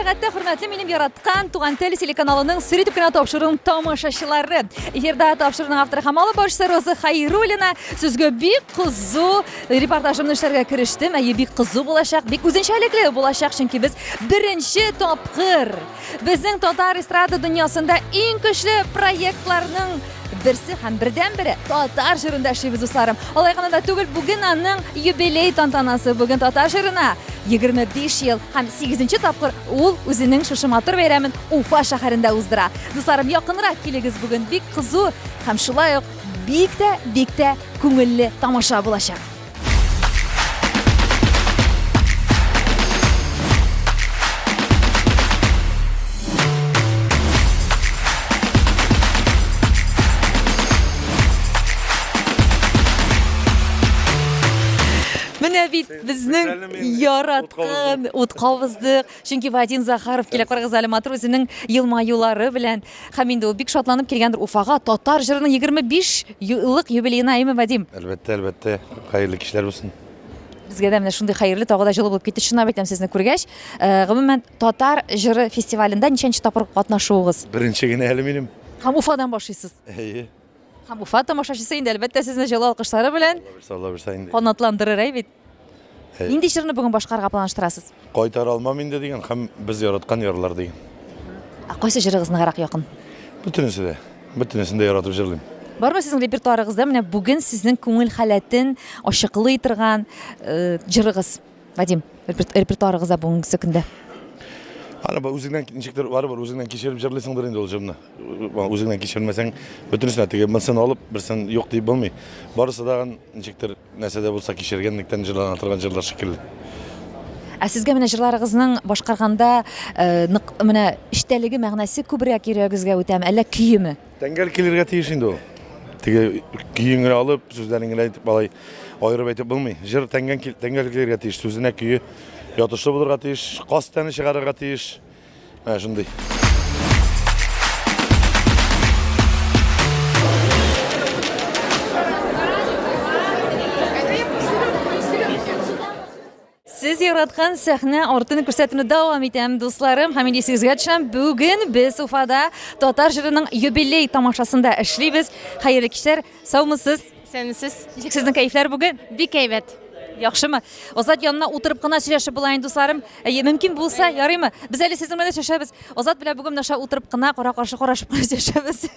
сәгатьтә, хөрмәтле минем яраткан Туган тел телеканалының Сер итеп кенә тапшыруын тамашачылары. Эфирда тапшыруның авторы һәм алып баручысы Роза Хайруллина. Сезгә бик кызу репортажымны эшләргә керештем. Әйе, бик кызу булачак, бик үзенчәлекле булачак, чөнки без беренче тапкыр безнең татар эстрада дөньясында иң көчле проектларның берсе һәм бердәнбере татар җырында эшлибез, дусларым. Алай гына да түгел, бүген аның юбилей тантанасы. Бүген татар җырына 25 ел һәм 8 тапкыр ул үзенең шушы матур бәйрәмен Уфа шәһәрендә уздыра. Дусларым, якынрак килегез, бүген бик кызу һәм шулай ук бик тә, бик тә күңелле тамаша булачак. Менә бит безнең яраткан ут кабыздык. Чөнки Вадим Захаров килә, карагыз әле, матур үзенең елмаюлары белән. Һәм инде ул бик шатланып килгәндер Уфага татар җырының 25 еллык юбилеена, әйеме, Вадим? Әлбәттә, әлбәттә, хәерле кичләр булсын. Безгә дә менә шундый хәерле, тагы да җылы булып китте, чынлап әйтәм, сезне күргәч. Гомумән, татар җыры фестивалендә ничәнче тапкыр катнашуыгыз? Беренче генә әле минем. Һәм Уфадан башлыйсыз. Әйе. Һәм Уфа тамашачысы инде, әлбәттә, сезне җылы алкышлары белән Алла бирсә, инде. канатландырыр, әй бит. Нинди җырны бүген башкарырга планлаштырасыз? Кайтара алмам инде дигән һәм без яраткан ярлар дигән. Ә кайсы җырыгыз ныграк якын? Бөтенесе дә. Бөтенесен дә яратып җырлыйм. Бармы сезнең репертуарыгызда менә бүген сезнең күңел халәтен ачыклый торган җырыгыз, Вадим, репертуарыгызда бүгенге көндә? Аны бу үзеңнән ничектер барыбер үзеңнән кичереп җырлыйсыңдыр инде ул җырны. Үзеңнән кичермәсәң, бөтенесенә теге берсен алып, берсен юк дип булмый. Барысы да ничектер Нәрсә дә булса кичергәнлектән җырлана торган җырлар шикелле. Ә сезгә менә җырларыгызның башкарганда э, нык менә эчтәлеге, мәгънәсе күбрәк йөрәгегезгә үтәме, әллә көеме? Тәңгәл килергә тиеш инде ул. Теге көен генә алып, сүзләрен генә әйтеп, алай аерып әйтеп булмый. Җыр тәңгәл тәңгәл килергә тиеш, сүзенә көе ятышлы булырга тиеш, каз тәне чыгарырга тиеш. Менә шундый. Сез яраткан сәхнә артын күрсәтүне дәвам итәм, дусларым. Һәм инде исегезгә төшерәм, бүген без Уфада татар җырының юбилей тамашасында эшлибез. Хәерле кичләр, саумысыз? Исәнмесез. Ничек сезнең кәефләр бүген? Бик әйбәт. Яхшымы? Азат янына утырып кына сөйләшеп була инде, дусларым. Әйе, мөмкин булса, ярыймы? Без әле сезнең белән сөйләшәбез. Азат белән бүген менә шулай утырып кына, кара-каршы карашып кына сөйләшәбез.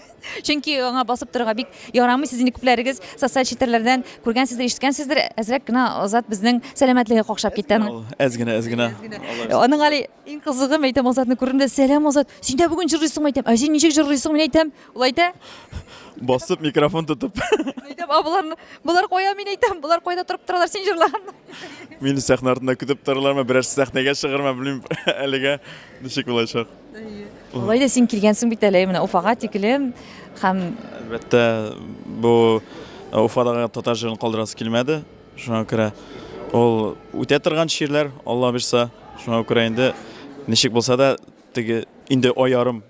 Чөнки аңа басып торырга бик ярамый. Сез инде күпләрегез социаль челтәрләрдән күргәнсездер, ишеткәнсездер. Әзрәк кенә Азат безнең сәламәтлеге какшап китте аның. Әз генә, әз генә. Аның әле иң кызыгы, мәйтәм, Азатны күрдем дә, сәлам, Азат, син дә бүген җырлыйсыңмы, әйтәм. Ә син ничек җырлыйсың, мин әйтәм. Ул әйтә. Басып микрофон тотып. Әйтәм, а болар, болар кая мин әйтәм, болар кайда торып торалар, син җырлаганда. Мине сәхнә артында көтеп торалармы, берәрсе сәхнәгә чыгармы, белмим, әлегә ничек булачак. Алай да син килгәнсең бит әле, менә Уфага тиклем һәм Әлбәттә, бу Уфадагы татар җырын калдырасы килмәде. Шуңа күрә ул үтә торган чирләр, Алла бирса. Шуңа күрә инде ничек булса да теге инде ай ярым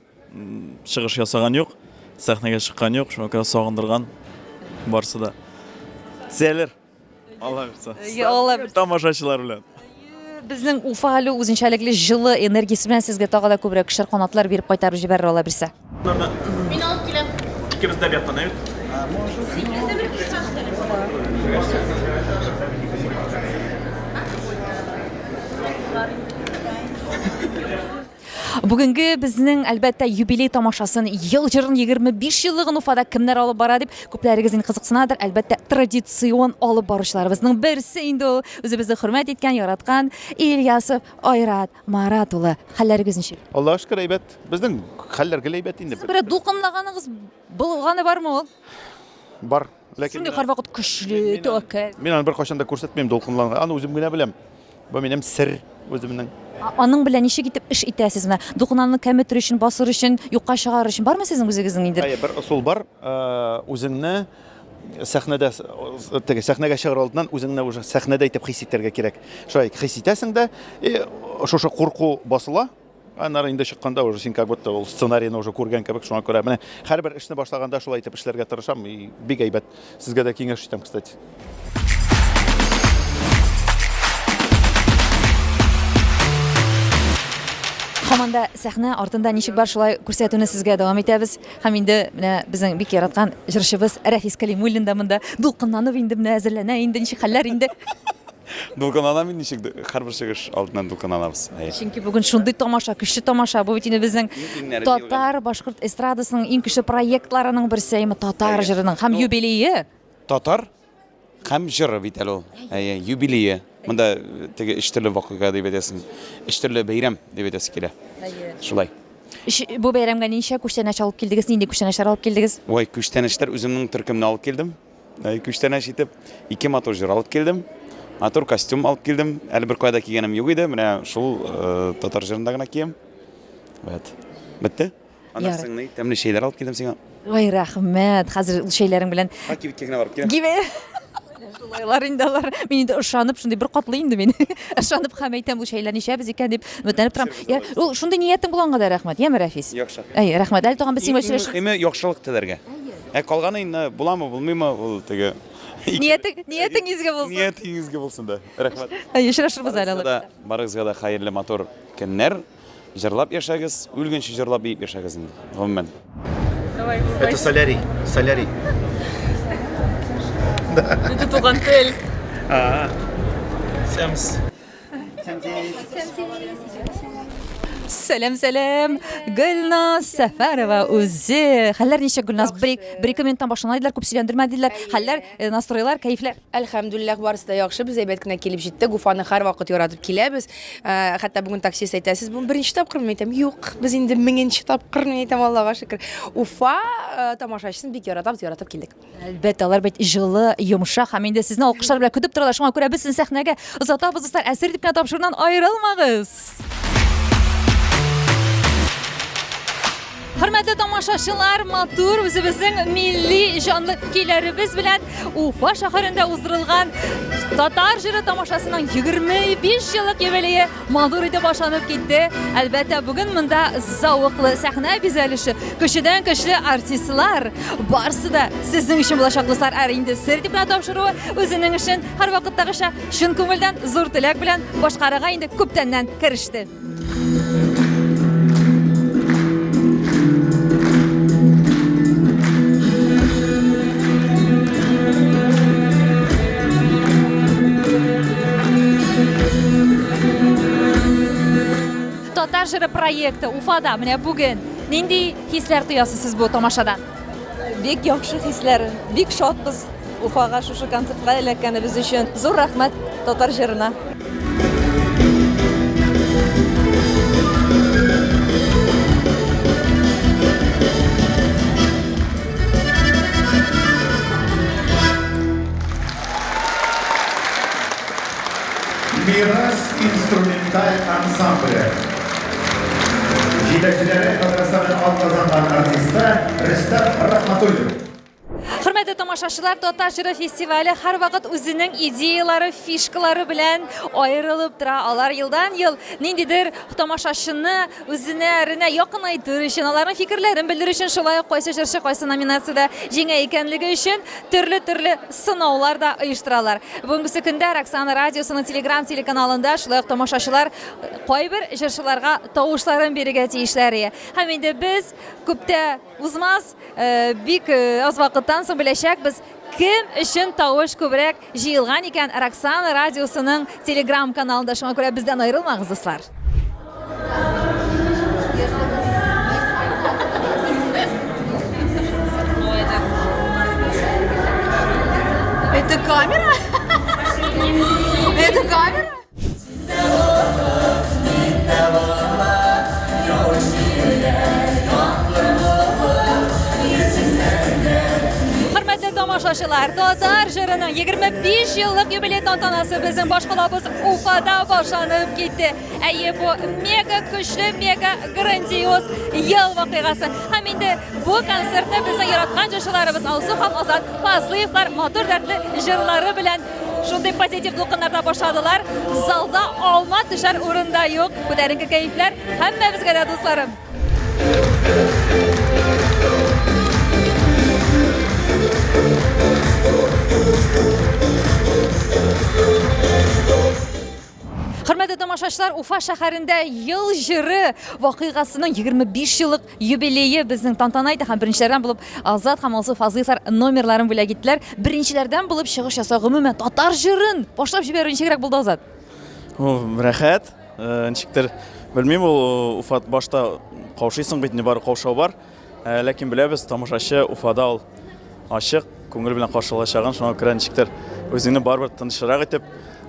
чыгыш ясаган юк, сәхнәгә чыккан юк, шуңа күрә сагындырган барсы да. Төзәлер. Алла бирса. Алла бирса. Тамашачылар белән. Безнең Уфа әле үзенчәлекле җылы энергиясе белән сезгә тагы да күбрәк көчләр, канатлар биреп кайтарып җибәрер, Алла бирсә. Мин алып киләм. Икебез дә бу яктан, әйе? Бүгенге безнең, әлбәттә, юбилей тамашасын, ел җырын 25 еллыгын Уфада кемнәр алып бара дип күпләрегез инде кызыксынадыр. Әлбәттә, традицион алып баручыларыбызның берсе инде ул, үзебезне хөрмәт иткән, яраткан Ильясов Айрат Марат улы. Хәлләрегез ничек? Аллага шөкер, әйбәт. Безнең хәлләр гел әйбәт инде. Берәр дулкынлаганыгыз булганы бармы ул? Бар. Ләкин Шундый һәрвакыт көчле, тәвәккәл. Мин аны беркайчан да күрсәтмим дулкынланган. Аны үзем генә беләм. Бу минем сер үземнең. Аның белән ничек итеп эш итәсез менә? Дулкынлануны кәметер өчен, басыр өчен, юкка чыгарыр өчен бармы сезнең үзегезнең инде? Әйе, бер ысул бар. Үзеңне сәхнәдә теге сәхнәгә чыгар алдыннан үзеңне уже сәхнәдә итеп хис итәргә кирәк. Шулай хис итәсең дә, и шушы курку басыла. Аннары инде чыкканда уже син как будто ул сценарийны уже күргән кебек, шуңа күрә менә һәрбер эшне башлаганда шулай итеп эшләргә тырышам, и бик әйбәт. Сезгә дә киңәш итәм, кстати. Һаман Һаман да сәхнә артында ничек бар шулай күрсәтүне сезгә дәвам итәбез. Һәм инде менә безнең бик яраткан җырчыбыз Рәфис Кәлимуллин да монда дулкынланып инде менә әзерләнә инде, ничек хәлләр инде? Дулкынланам инде ничек, һәрбер чыгыш алдыннан дулкынланабыз. Әйе. Чөнки бүген шундый тамаша, көчле тамаша. Бу бит инде безнең татар, башкорт эстрадасының иң көчле проектларының берсе, әйме татар җырының һәм юбилее. Татар Һәм җыры бит әле ул. Әйе, юбилее. Монда э, теге өч төрле вакыйга дип әйтәсең. Өч төрле бәйрәм дип әйтәсе килә. Әйе. Шулай. Бу бәйрәмгә ничә күчтәнәч алып килдегез? Нинди күчтәнәчләр алып килдегез? Ой, күчтәнәчләр үземнең төркемне алып килдем. Әй, күчтәнәч итеп ике матур җыр алып килдем. Матур костюм алып килдем. Әле бер кайда кигәнем юк иде. Менә шул э, татар җырында гына киям. Вот. Бетте. Аннан соң ни, тәмле чәйләр алып килдем сиңа. Ой, рәхмәт. Хәзер ул чәйләрең белән. Ха, кибеткә генә барып киләм. Гибе. Шулайлар инде алар. Мин инде ышанып, шундый бер катлы инде мин. Ышанып һәм әйтәм, бу чәйләрне эчәбез икән дип өметләнеп торам. Я, ул шундый ниятең булганга да рәхмәт, яме, Рәфис? Яхшы. Әй, рәхмәт. Әле тагын без синең белән сөйләшеп. Мөһиме яхшылык теләргә. Ә калганы инде буламы, булмыймы, ул теге. Ниятең, ниятең изге булсын. Ниятең изге булсын да. Рәхмәт. Әй, очрашырбыз әле алар. Барыгызга да хәерле матур көннәр. Җырлап яшәгез, үлгәнче җырлап биеп яшәгез инде, гомумән. Это солярий, солярий. Это туган тел. Сәмс. Сәлам, сәлам. Гөлназ Сәфәрова үзе. Хәлләр ничек, Гөлназ? Бер, бер ике минуттан башлана диләр, күп сөйләндермә диләр. Хәлләр, э, настройлар, кәефләр. Әлхәмдүлилләһ, барысы да яхшы, без әйбәт кенә килеп җиттек. Уфаны һәрвакыт яратып киләбез. Э, хәтта бүген таксист әйтә, сез бүген беренче тапкыр мин әйтәм, юк, без инде меңенче тапкыр, мин әйтәм, Аллага шөкер. Уфа э, тамашачысын бик яратабыз, яратып килдек. Әлбәттә, алар бит җылы, йомшак һәм инде сезне алкышлар белән көтеп торалар. Шуңа күрә без сезне сәхнәгә озатабыз, дуслар. Әсер итеп кенә тапшырудан аерылмагыз. Хөрмәтле тамашачылар, матур үзебезнең милли җанлы көйләребез белән Уфа шәһәрендә уздырылган татар җыры тамашасының 25 еллык юбилее матур итеп башланып китте. Әлбәттә, бүген монда зәвыклы сәхнә бизәлеше, көчледән көчле артистлар барсы да сезнең өчен булачак, дуслар. Ә инде сер дип кенә тапшыруы үзенең эшен һәрвакыттагыча чын күңелдән, зур теләк белән башкарырга инде күптәннән кереште. Татар җыры проекты Уфада менә бүген нинди хисләр тоясыз сез бу тамашадан? Бик яхшы хисләр, бик шатбыз Уфага шушы концертка эләккәнебез өчен. Зур рәхмәт татар җырына. Мирас инструменталь ансамбле. Җитәкчеләре Татарстанның атказанган артисты Рөстәм Рахматуллин. Хөрмәтле тамашачылар, Татар җыры фестивале һәрвакыт үзенең идеялары, фишкалары белән аерылып тора. Алар елдан-ел ниндидер тамашачыны үзенәренә якынайтыр өчен, аларның фикерләрен белдерер өчен, шулай ук кайсы җырчы кайсы номинациядә җиңә икәнлеге өчен төрле-төрле сынаулар да оештыралар. Бүгенгесе көндә Роксана радиосының Телеграм телеканалында шулай ук тамашачылар кайбер җырчыларга тавышларын бирергә тиешләр. Һәм инде без күп тә Узмас, э, бик э, аз вакыттан соң беләчәкбез, кем өчен тавыш күбрәк җыелган икән Роксана радиосының Телеграм каналында. Шуңа күрә бездән аерылмагыз, дуслар. Это камера? Это камера? Хөрмәтле тамашачылар, татар җырының 25 еллык юбилей тантанасы безнең башкалабыз Уфада башланып китте. Әйе, бу мега көчле, мега грандиоз ел вакыйгасы. Һәм инде бу концертны безнең яраткан җырчыларыбыз Алсу һәм Азат Фазлыевлар матур дәртле җырлары белән Шундый позитив дулкыннарда башладылар. Залда алма төшәр урын да юк. Күтәренке кәефләр һәммәбезгә дә, дусларым. Хөрмәтле тамашачылар, тамашачылар, Уфа шәһәрендә ел җыры вакыйгасының 25 еллык юбилее безнең тантана итә һәм беренчеләрдән булып Азат һәм Алсу Фазлыевлар номерларын бүләк иттеләр. Беренчеләрдән булып чыгыш ясау, гомумән, татар җырын башлап җибәрү ничегрәк булды, Азат? Ул рәхәт, э, ничектер, белмим, ул Уфа башта каушыйсың бит, нибары каушау бар. Э, ләкин беләбез, тамашачы Уфада ул ачык, күңел белән каршы алачагын, шуңа күрә ничектер үзеңне барыбер тынычрак итеп,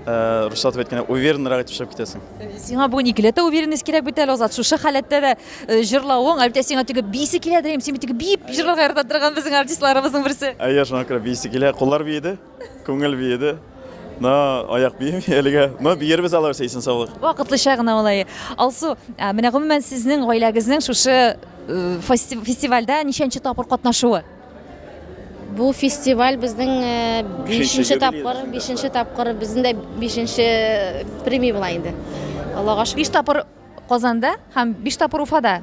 э, русча итеп әйткәндә, увереннырак итеп чыгып китәсең. Сиңа бүген икеләтә уверенность кирәк бит әле, Азат. Шушы халәттә дә э, җырлавың, әлбәттә, сиңа теге биисе киләдер, син бит теге биеп җырларга ярата торган безнең артистларыбызның берсе. Әйе, шуңа күрә биисе килә, куллар биеде. Күңел биеде. Но аяк биеми әлегә. Но биербез алла бирсә, исән саулык. Вакытлыча гына алай. Алсу, менә гомумән сезнең гаиләгезнең шушы э, фестивальдә ничәнче тапкыр катнашуы? Бу фестиваль безнең э, бишенче тапкыр, бишенче тапкыр, безнең дә бишенче премия була инде. Аллага шөкер. Биш тапкыр Казанда һәм биш тапкыр Уфада.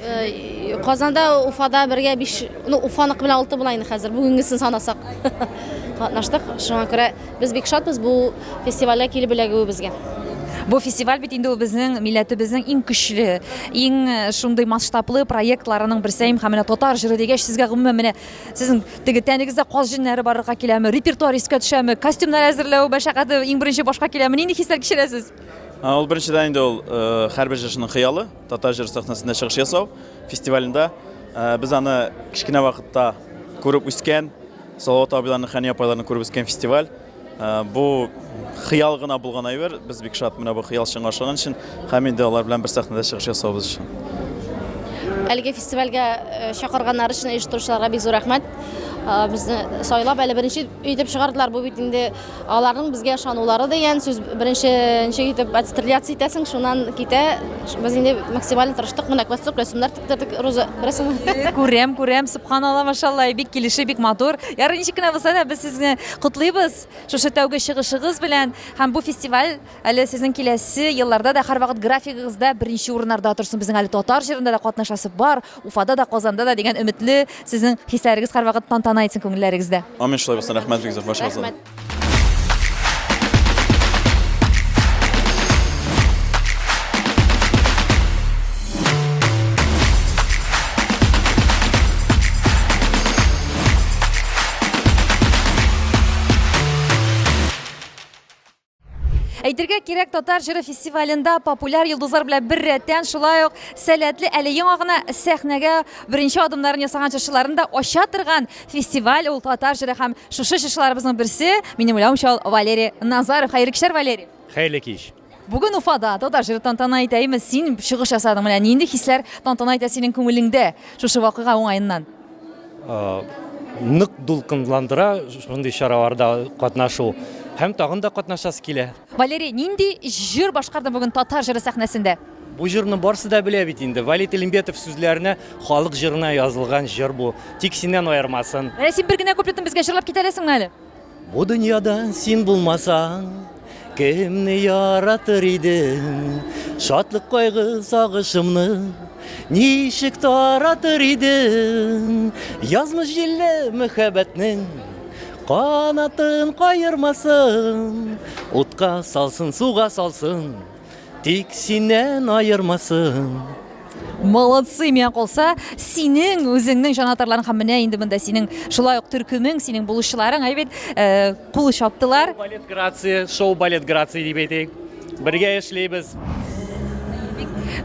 Э, Казанда, Уфада бергә биш, ну, Уфаныкы белән алты була инде хәзер, бүгенгесен санасак. Катнаштык. Шуңа күрә без бик шатбыз бу фестивальгә килеп эләгүебезгә. Бу фестиваль бит инде ул безнең милләтебезнең иң көчле, иң э, шундый масштаблы проектларының берсе һәм менә татар җыры дигәч, сезгә гомумән менә сезнең теге тәнегездә каз җеннәре барлыкка киләме, репертуар искә төшәме, костюмнар әзерләү мәшәкате иң беренче башка киләме, нинди хисләр кичерәсез? Ул беренчедән инде ул һәрбер җырчының хыялы, татар җыры сәхнәсендә чыгыш ясау фестивалендә. Без аны кечкенә вакытта күреп үскән, Салават абыйларны, Хәния апайларны күреп үскән фестиваль. Бу хыял гына булган әйбер. Без бик шат менә бу хыял чынга ашырган өчен һәм инде алар белән бер сәхнәдә чыгыш ясавыбыз өчен. Әлеге фестивальгә чакырганнары өчен оештыручыларга бик зур рәхмәт. Безне сайлап әле беренче итеп чыгардылар. Бу бит инде Аларның безгә ышанулары дигән сүз беренче ничек итеп отстреляться итәсең, шуннан китә. Без инде максималь тырыштык, менә костюм, рәсемнәр тектердек, Роза, беләсеңме? Күрәм, күрәм, субханалла, машалла, бик килеше, бик матур. Ярый, ничек кенә булса да, без сезне котлыйбыз шушы тәүге чыгышыгыз белән һәм бу фестиваль әле сезнең киләсе елларда да һәрвакыт графигыгызда беренче урыннарда торсын. Безнең әле татар җырында да катнашасы бар, Уфада да, Казанда да дигән өметле сезнең хисләрегез һәрвакыт тантана итсен күңелләрегездә. Амин, шулай булсын. Рәхмәт бик зур барчагызга. Рәхмәт. Әйтергә кирәк, татар җыры фестивалендә популяр йолдызлар белән бер рәттән шулай ук сәләтле әле яңа гына сәхнәгә беренче адымнарын ясаган җырчыларын да ача торган фестиваль ул татар җыры һәм шушы җырчыларыбызның берсе, минем уйлавымча, ул Валерий Назаров. Хәерле кичләр, Валерий. Хәерле кич. Бүген Уфада татар җыры тантана итә, әйме, син чыгыш ясадың. Менә нинди хисләр тантана итә синең күңелеңдә шушы вакыйга уңаеннан? Нык дулкынландыра шундый чараларда катнашу һәм тагын да катнашасы килә. Валерий, нинди җыр башкардың бүген татар җыры сәхнәсендә? Бу җырны барсы да белә бит инде. Валит Илимбетов сүзләренә халык җырына язылган җыр бу. Тик синнән аермасын. Менә син бер генә куплетын безгә җырлап китә аласыңмы әле? Бу дөньяда син булмасаң, кемне яратыр идем? Шатлык, кайгы, сагышымны ничек таратыр идем? Язмыш җилле мәхәббәтнең канатын каермасын, утка салсын, суга салсын, Тик синнән аермасын. Молодцы, миңа калса, синең үзеңнең җанатарларың һәм менә инде монда синең шулай ук төркемең, синең булышчыларың, әй бит, э, кул чаптылар. Балет Грация, шоу балет Грация дип әйтик. Бергә эшлибез.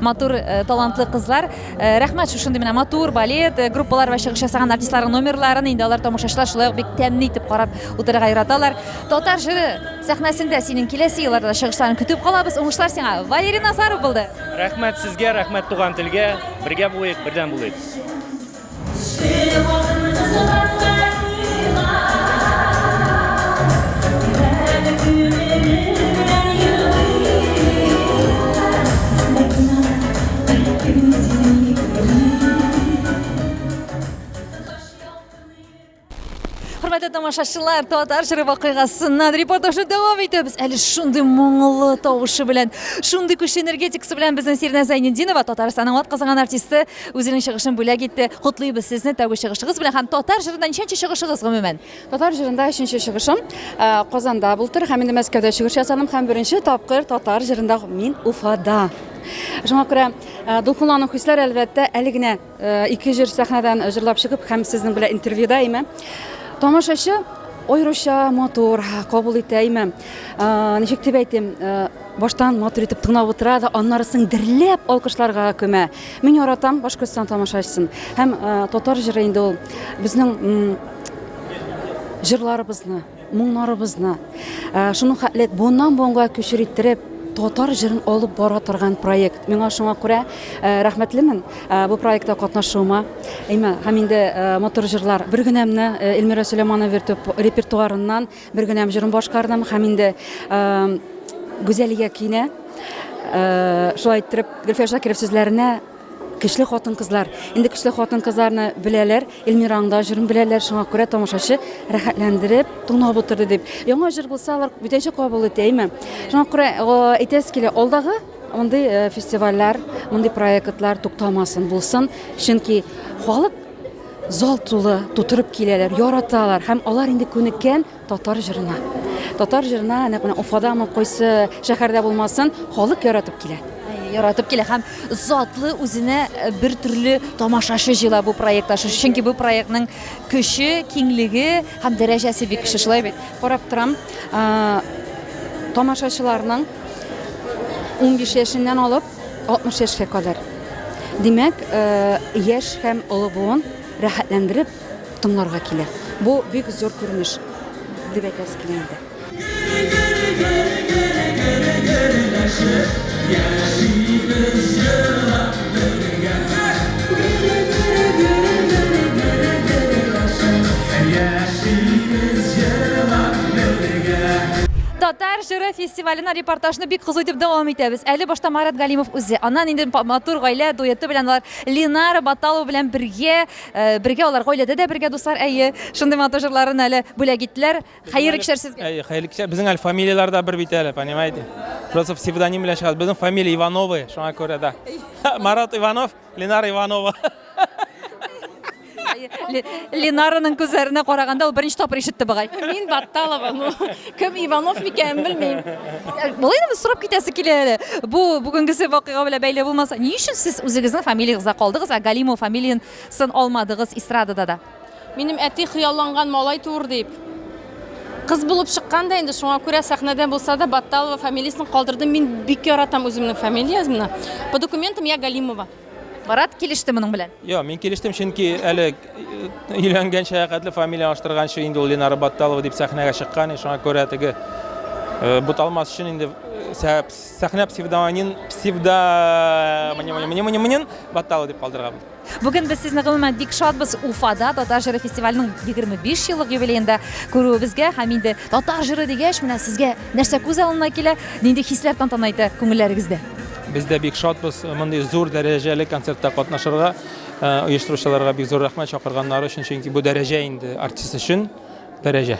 Матур, э, талантлы кызлар. Э, рәхмәт шушындый менә матур балет э, группалар ва чыгыш ясаган артистларның номерларын инде алар тамашачылар шулай ук бик тәмле итеп карап утырырга яраталар. Татар җыры сәхнәсендә синең киләсе елларда да чыгышларын көтеп калабыз. Уңышлар сиңа. Валерий Назаров булды. Рәхмәт сезгә, рәхмәт туган телгә. Бергә булыйк, бердәм булыйк. Хөрмәтле тамашачылар, тамашачылар, татар җыры вакыйгасыннан репортажны дәвам итәбез. Әле шундый моңлы тавышы белән, шундый көчле энергетикасы белән безнең Сирнә Зәйнетдинова, Татарстанның атказанган артисты, үзенең чыгышын бүләк итте. Котлыйбыз сезне тәүге чыгышыгыз белән һәм татар җырында ничәнче чыгышыгыз гомумән? Татар җырында өченче чыгышым. Э, Казанда былтыр һәм инде Мәскәүдә чыгыш ясадым һәм беренче тапкыр татар җырында мин Уфада. Шуңа күрә э, дулкынлану хисләр әлбәттә әле генә Э, ике җыр сәхнәдән җырлап чыгып һәм сезнең белән интервьюда име тамашачы аеруча матур кабул итә име э, ничек дип әйтим э, баштан матур итеп тыңлап утыра да аннары соң дерләп алкышларга күмә мин яратам башкортстан тамашачысын һәм татар җыры инде ул безнең җырларыбызны моңнарыбызны шуның хәтле буыннан буынга күчер иттереп татар җырын алып бара торган проект. Миңа шуңа күрә рәхмәтлемен бу проектта катнашуыма. Әйме, һәм инде матур җырлар. Бер генәмне Эльмира Сөләйманова репертуарыннан бер генәм җырын башкардым һәм инде Гүзәлия көенә шулай иттереп Гөлфия Шакиров сүзләренә Көчле хатын-кызлар. Инде көчле хатын-кызларны беләләр, Эльмираның да җырын беләләр, шуңа күрә тамашачы рәхәтләндереп тыңлап утырды дип. Яңа җыр булса, алар бүтәнчә кабул итә, әйме? Шуңа күрә әйтәсе килә, алдагы мондый э, фестивальләр, мондый проектлар туктамасын, булсын, чөнки халык зал тулы тутырып киләләр, яраталар һәм алар инде күнеккән Татар җырына. Татар җырына нәкъ менә Уфадамы, кайсы шәһәрдә булмасын, халык яратып килә. Яратып килә һәм затлы үзенә э, бер төрле тамашачы җыела бу проект аша. Чөнки бу проектның көче, киңлеге һәм дәрәҗәсе бик көчле, шулай бит? Карап торам, тамашачыларның 15 яшеннән алып 60 яшькә кадәр. Димәк, э, яшь һәм олы буын рәхәтләндереп тыңларга килә. Бу бик зур күренеш дип әйтәсе килә инде. Татар җыры фестиваленә репортажны бик кызу итеп дәвам итәбез. Әле башта Марат Галимов үзе, аннан инде матур гаилә дуэты белән алар Ленара Баталова белән бергә Э, бергә алар гаиләдә дә бергә дуслар, әйе. Шундый матур җырларын әле бүләк иттеләр. Хәерле кичләр сезгә. Әйе, хәерле кичләр. Безнең әле фамилияләр дә бер бит әле, понимаете? Просто псевдоним белән чыгабыз. Безнең фамилия Ивановы, шуңа күрә дә. Марат Иванов, Ленара Иванова. Ленараның күзләренә караганда ул беренче тапкыр ишетте бугай. Мин Батталова, ну, кем Иванов микәнен белмим. Болай да сорап китәсе килә әле. Бу бүгенгесе вакыйга белән бәйле булмаса, ни өчен сез үзегезнең фамилиягызда калдыгыз, ә Галимова фамилиясын алмадыгыз эстрадада да? Минем әти хыялланган малай туыр дип. Кыз булып чыккан да инде, шуңа күрә сәхнәдә булса да Батталова фамилиясен калдырдым. Мин бик яратам үземнең фамилиямне. По документам я Галимова. Марат килеште моның белән. Йо, мин килештем, чөнки әле э, өйләнгәнчә хәтле фамилия алыштырганчы инде ул Ленара Батталова дип сәхнәгә чыккан, шуңа күрә теге э, буталмас өчен инде э, сәхнә псевдоним псевдо Батталова дип калдырган. Бүген без сезне гомумән бик шатбыз Уфада татар җыры фестиваленең 25 еллык юбилеенда күрүебезгә һәм инде татар җыры дигәч, менә сезгә нәрсә күз алдына килә, нинди хисләр тантана итә күңелләрегездә? Без дә бик шатбыз мондый зур дәрәҗәле концертта катнашырга. Э, оештыручыларга бик зур рәхмәт чакырганнары өчен, чөнки бу дәрәҗә инде артист өчен дәрәҗә.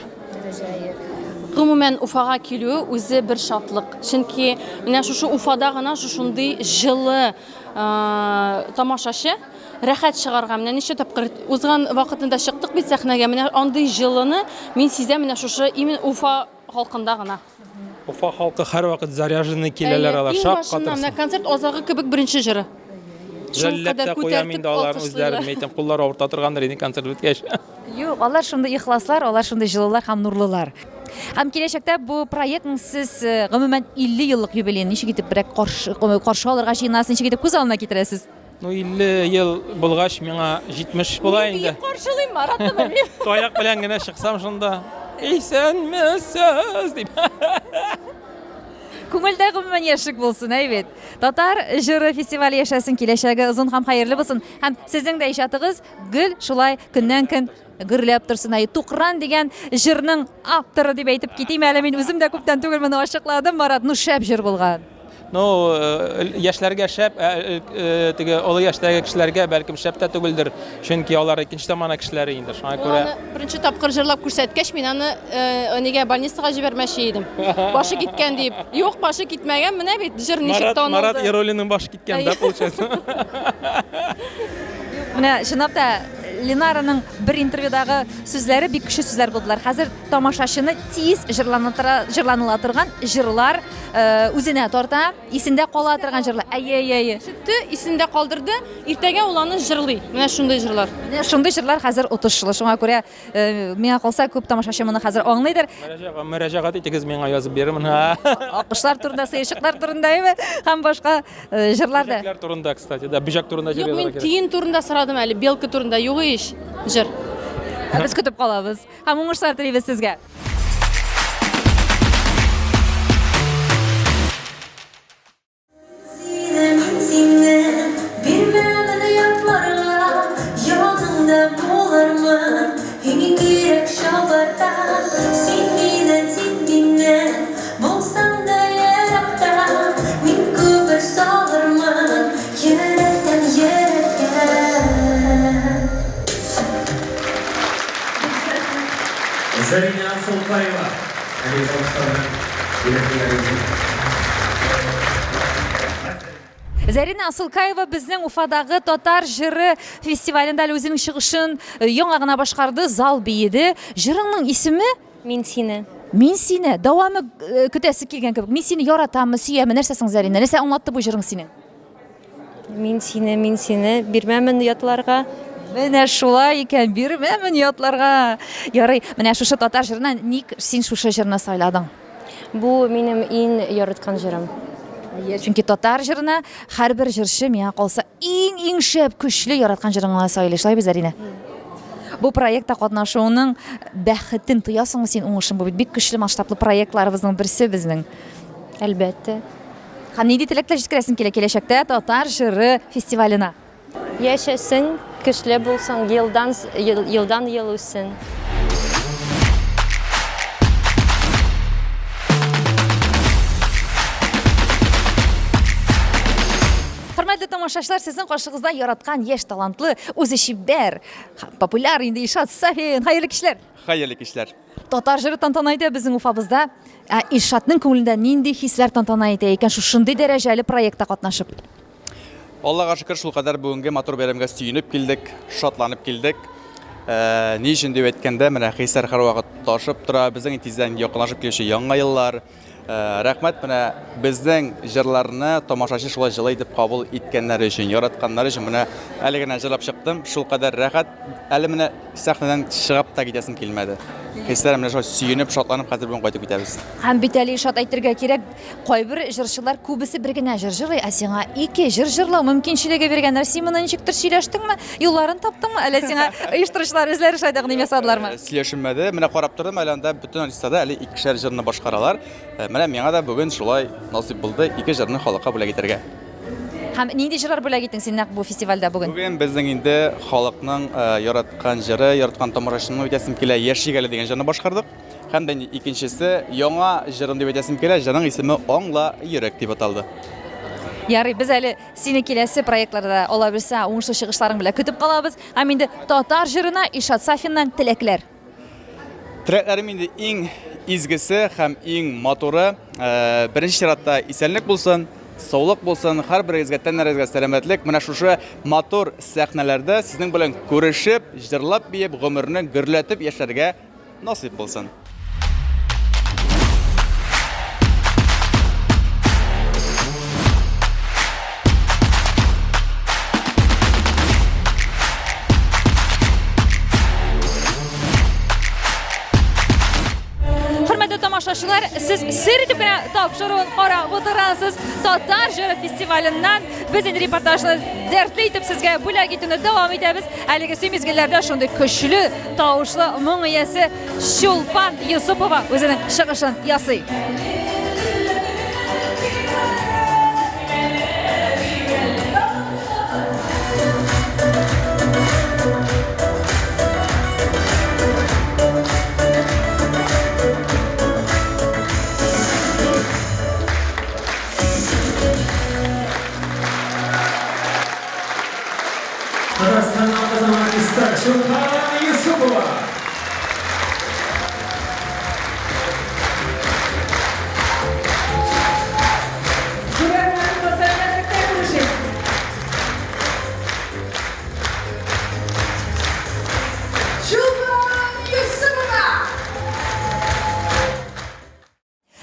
Гомумән, Уфага килү үзе бер шатлык. Чөнки менә шушы Уфада гына шушындый җылы э, тамашачы рәхәт чыгарга. Менә ничә тапкыр узган вакытында чыктык бит сәхнәгә. Менә андый җылыны мин сизәм менә шушы именно Уфа халкында гына. Уфа халкы һәрвакыт заряженный киләләр алар, Иң шак башыннан менә катырсың. концерт азагы кебек беренче җыры. Шул Жәлләп кадәр тә куям күтәртеп инде аларны үзләрен, алкышлыйлар. әйтәм, куллары авырта торгандыр инде концерт беткәч. Юк, алар шундый ихласлар, алар шундый җылылар һәм нурлылар. Һәм киләчәктә бу проектның сез э, гомумән 50 еллык юбилеен ничек итеп берәк каршы, каршы алырга җыенасыз, ничек итеп күз алдына китерәсез? Ну, 50 ел булгач, миңа 70 була инде. Мин каршылыйм Маратны белмим. Таяк белән генә чыксам шунда. Исәнмесез дип. Күңелдә гомумән яшьлек булсын, әй бит. Татар җыры фестивале яшәсен, киләчәге озын һәм хәерле булсын. Һәм сезнең дә иҗатыгыз гел шулай көннән-көн гөрләп торсын. Әй, Тукран дигән җырның авторы дип әйтеп китим әле мин үзем дә күптән түгел моны ачыкладым, Марат. Ну, шәп җыр булган. Ну, яшьләргә шәп, ә теге олы яшьтәге кешеләргә бәлкем шәп тә түгелдер, чөнки алар икенче замана кешеләре инде. Шуңа күрә Аны беренче тапкыр җырлап күрсәткәч, мин аны нигә больницага җибәрмәкче идем. Башы киткән дип. Юк, башы китмәгән, менә бит җыр ничек танылды. Марат Яруллинның башы киткән, да, получается? Менә чынлап та Ленараның бер интервьюдагы сүзләре бик көчле сүзләр булдылар. Хәзер тамашачыны тиз җырланыла торган җырлар үзенә тарта, исендә кала торган җырлар. Әйе, әйе, әйе. Ишетте, исендә калдырды, иртәгә ул аны җырлый. Менә шундый җырлар. Менә шундый җырлар хәзер отышлы. Шуңа күрә, миңа калса, күп тамашачы моны хәзер аңлыйдыр. Мөрәҗәгать итегез, миңа язып бирермен. Аккошлар турында, сыерчыклар турында, әйеме? Һәм башка җырлар да. Бөҗәкләр турында, кстати, да, бөҗәк турында җыр язарга кирәк. Юк, мин тиен турында сорадым әле, белка турында юк ич җыр. Без көтеп калабыз. Һәм уңышлар телибез сезгә. Зәринә Асылкаева, әлеге алкышлар белән бүләклиләребезне. Зәринә Асылкаева безнең Уфадагы татар җыры фестивалендә әле үзенең чыгышын э, яңа гына башкарды, зал биеде. Җырыңның исеме? Мин сине. Мин сине. Дәвамы э, көтәсе килгән кебек. Мин сине яратаммы, сөямме? Нәрсә соң, Зәринә? Нәрсә аңлатты бу җырың синең? Мин сине, мин сине бирмәмен ятларга. Менә шулай икән, бирмәмен ятларга. Ярый, менә шушы татар җырына ник син шушы җырны сайладың? Бу минем иң яраткан җырым. Әйе, чөнки татар җырына һәрбер җырчы миңа калса иң-иң шәп, көчле яраткан җырын гына сайлый. Шулай бит, Зәринә? Бу проектта катнашуының бәхетен тоясыңмы син, уңышын? Бу бит бик көчле масштаблы проектларыбызның берсе безнең. Әлбәттә. Һәм нинди теләкләр җиткерәсең килә киләчәктә татар җыры фестиваленә? Яшәсен, көчле булсын, елдан елдан ел үссен. Хөрмәтле тамашачылар, сезнең каршыгызда яраткан яшь талантлы, үзе чибәр, популяр инде Илшат Сафин. Хәерле кичләр. Хәерле кичләр. Татар җыры тантана итә безнең Уфабызда. Ә Илшатның күңелендә нинди хисләр тантана итә икән шушындый дәрәҗәле проектта катнашып? Аллага шөкер, шулкадәр бүгенге матур бәйрәмгә сөенеп килдек, шатланып килдек. Э, ни өчен дип әйткәндә, менә хисләр һәрвакыт ташып тора, безнең тиздән якынлашып килүче яңа еллар. Э, рәхмәт менә безнең җырларны тамашачы шулай җылы итеп кабул иткәннәре өчен, яратканнары өчен. Менә әле генә җырлап чыктым, шулкадәр рәхәт. Әле менә сәхнәдән чыгып та китәсем килмәде. Хисләрем менә шулай сөенеп, шатланып хәзер бүген кайтып китәбез. Һәм бит әле Илшат әйтергә кирәк, кайбер җырчылар күбесе бер генә җыр җырлый, ә сиңа ике җыр җырлау мөмкинчелеге биргәннәр. Син моны ничектер сөйләштеңме? Юлларын таптыңмы? Әллә сиңа оештыручылар үзләре шулай тәкъдим ясадылармы? Сөйләшенмәде. Менә карап тордым, әле анда бөтен артистлар да әле икешәр җырны башкаралар. Менә миңа да бүген шулай насыйп булды ике җырны халыкка бүләк итәргә. Һәм нинди җырлар бүләк иттең син нәкъ бу фестивальдә бүген? Бүген безнең инде халыкның яраткан җыры, яраткан тамашачының әйтәсем килә, Яшик әле дигән җырны башкардык. Һәм дә инде икенчесе яңа җырым дип әйтәсем килә, җырның исеме Аңла йөрәк дип аталды. Ярый, без әле сине киләсе проектларда Алла бирсә, уңышлы чыгышларың белән көтеп калабыз. Һәм инде татар җырына Илшат Сафиннан теләкләр. Теләкләрем инде иң изгесе һәм иң матуры. Э, беренче чиратта исәнлек булсын, саулык булсын, һәрберегезгә тәннәрегезгә сәламәтлек. Менә шушы матур сәхнәләрдә сезнең белән күрешеп, җырлап биеп, гомерне гөрләтеп яшәргә насыйп булсын. Хөрмәтле тамашачылар, сез сер итеп кенә тапшыруын карап утырасыз. Татар җыры фестиваленнән без инде репортажны дәртле итеп сезгә бүләк итүне дәвам итәбез. Әлеге сөй мизгелләрдә шундый көчле тавышлы моң иясе Чулпан Йосыпова үзенең чыгышын ясый. Чулпан Юсупова. Зур рәхмәт, сәламәтлектә күрешик. Чулпан Юсупова!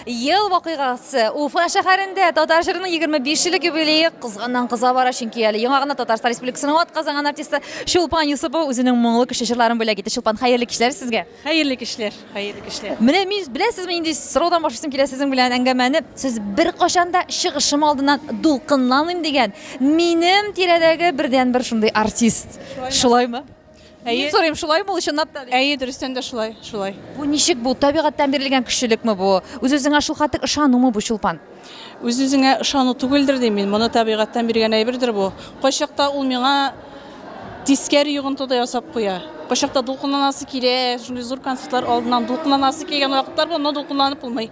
Ел вакыйгасы Уфа шәһәрендә татар җырының 25 еллык юбилее кызганнан кыза бара, чөнки әле яңа гына Татарстан Республикасының атказанган артисты Чулпан Юсупова үзенең моңлы көчле җырларын бүләк итте. Чулпан, хәерле кичләр сезгә. Хәерле кичләр, хәерле кичләр. Менә мин беләсезме нинди сораудан башлыйсым килә сезнең белән әңгәмәне. Сез беркайчан да чыгышым алдыннан дулкынланмыйм дигән минем тирәдәге бердәнбер шундый артист. Шулаймы? Әйе. Мин сорыйм, шулаймы ул чынлап та? Әйе, дөрестән дә шулай, шулай. Бу ничек бу? Табигатьтән бирелгән көчлелекме бу? Үз-үзеңә шул хәтлек ышанумы бу, Чулпан? Үз-үзеңә ышану түгелдер дим мин. Моны табигатьтән биргән әйбердер бу. Кайчакта ул миңа тискәре йогынты да ясап куя. Кайчакта дулкынланасы килә, шундый зур концертлар алдыннан дулкынланасы килгән вакытлар була, но дулкынланып булмый.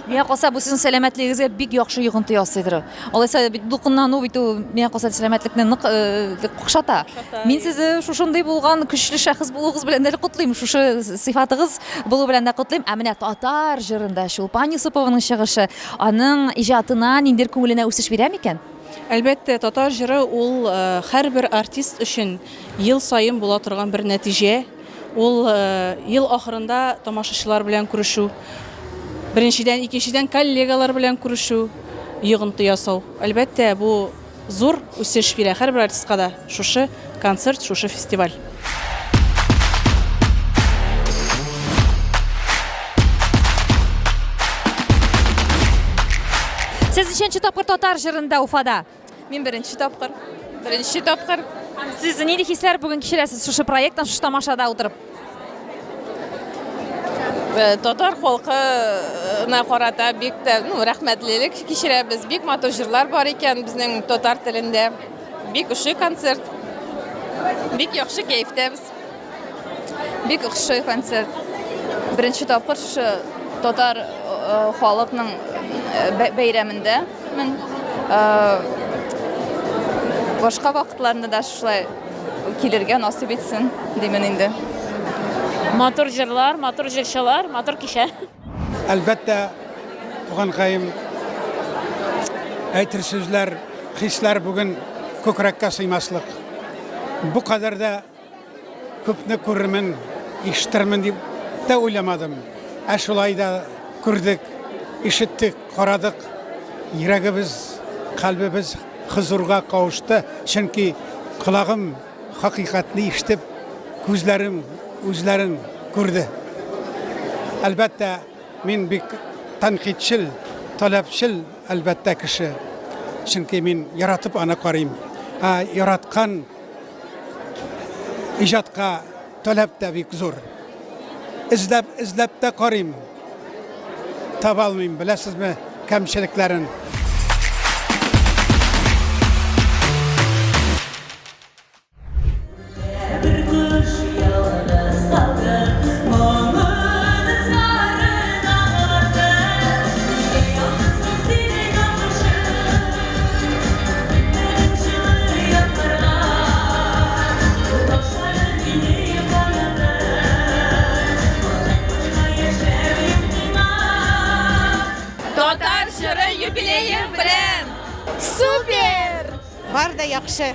Миңа калса, бу сезнең сәламәтлегегезгә бик яхшы йогынты ясыйдыр. Алайса бит дулкынлану бит ул миңа калса сәламәтлекне нык э, какшата. Мин сезне шушындый булган көчле шәхес булуыгыз белән дә котлыйм, шушы сыйфатыгыз булу белән дә котлыйм. Ә менә татар җырында Чулпан Юсупованың чыгышы аның иҗатына ниндидер күңеленә үсеш бирә микән? Әлбәттә, татар җыры ул э, һәрбер артист өчен ел саен була торган бер нәтиҗә. Ул ел ахырында тамашачылар белән күрешү, беренчедән, икенчедән, коллегалар белән күрешү, йогынты ясау. Әлбәттә, бу зур үсеш бирә һәрбер артистка да шушы концерт, шушы фестиваль. Сез ничәнче тапкыр татар җырында Уфада? Мин беренче тапкыр. Беренче тапкыр. Сез нинди хисләр бүген кичерәсез шушы проекттан, шушы тамашада утырып? Э, татар халкына карата бик тә, ну, рәхмәтлелек кичерәбез. Бик матур җырлар бар икән безнең татар телендә. Бик ошый концерт. Бик яхшы кәефтәбез. Бик охшый концерт. Беренче тапкыр шушы татар э, халыкның э, бәйрәмендә мин. Э, башка вакытларында да шулай килергә насыйп итсен, димен инде. Матур җырлар, матур җырчылар, матур кичә. Әлбәттә, туганкаем, әйтер сүзләр, хисләр бүген күкрәккә сыймаслык. Бу кадәр дә Күпне күрермен, ишетермен дип тә уйламадым. Ә шулай да күрдек, ишеттек, карадык. Йөрәгебез, кальбебез хозурга кавышты, чөнки колагым хакыйкатьне ишетеп, күзләрем үзләрен күрде. Әлбәттә, мин бик тәнкыйтьчел, таләпчел, әлбәттә, кеше. Чөнки мин яратып аны карыйм. Ә яраткан Иҗатка таләп тә бик зур. Эзләп, эзләп тә карыйм. Таба алмыйм, беләсезме, кәмчелекләрен. Татар җыры юбилеең белән! Супер! Бар да яхшы.